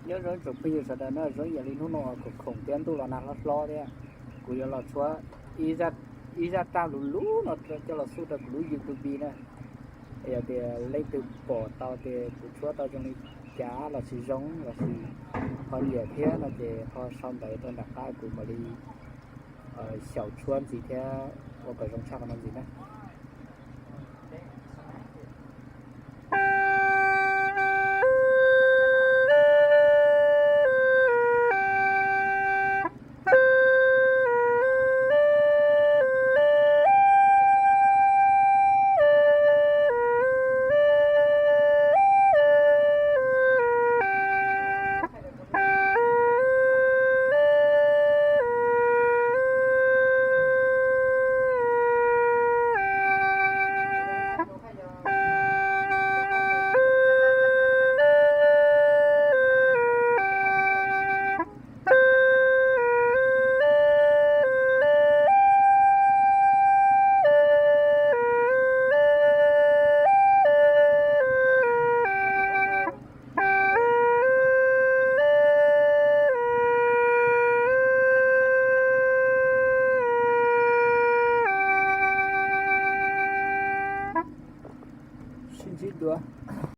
Nyob zoo tsoom phooj ywg sawv daws na, zoo ib yam li hnub no uas khoom khoom thiab ntuj los nag hlob hlob thiab, kuv yuav los tshuab ib zaj raj luv luv no coj los xub rau kuv lub YouTube na. Yog tias leej twg pom tau tias kuv tshuab tau zoo li cas los sis zoo los sis ho nyiam thiab no ces ho sau ntawv rau nram qab kuv mam li xyaum tshuab ntxiv thiab ua kom zoo tshaj qhov no ntxiv na. Sib ntsib dua.